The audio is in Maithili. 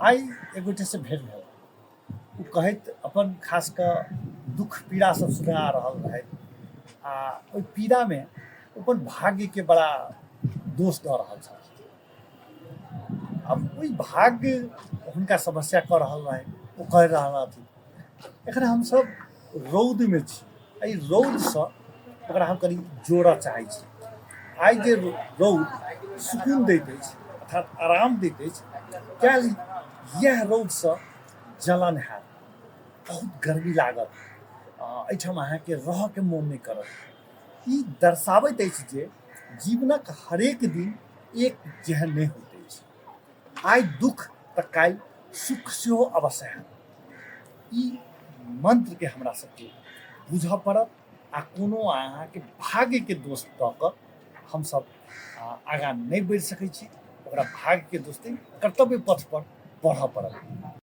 आइ एक गोटेसँ भेँट भेल। ओ कहैत अपन खास कऽ दुःख पीड़ा सब सुना रहल रहथि आ ओहि पीड़ामे अपन भाग्यके बड़ा दोष दऽ रहल छल। आब ओहि भाग्य हुनका समस्या कऽ रहल रहनि, ओ कहि रहल रहथिन। एखन हमसभ रौदमे छी, एहि रौदसँ ओकरा हम कनि जोड़ऽ चाहै छी। आइ जे रौद सुकून दैत अछि अर्थात आराम दैत अछि, काल्हि इएह रौदसँ जलन हैत, बहुत गर्मी लागत, एहिठाम अहाँके रहऽके मोन नहि करत। ई दर्शाबैत अछि जे जीवनक हरेक दिन एक जेहन नहि होइत अछि। आइ दुःख तऽ काल्हि सुख सेहो अवश्य हैत। ई मन्त्रके हमरा सबके बुझऽ पड़त आ कोनो अहाँके भाग्यके दोष दऽ कऽ हमसब आगाँ नहि बढ़ि सकै छी। ओकरा भाग्यके दोष नहि, कर्तव्य पथपर बढ़ऽ पड़त।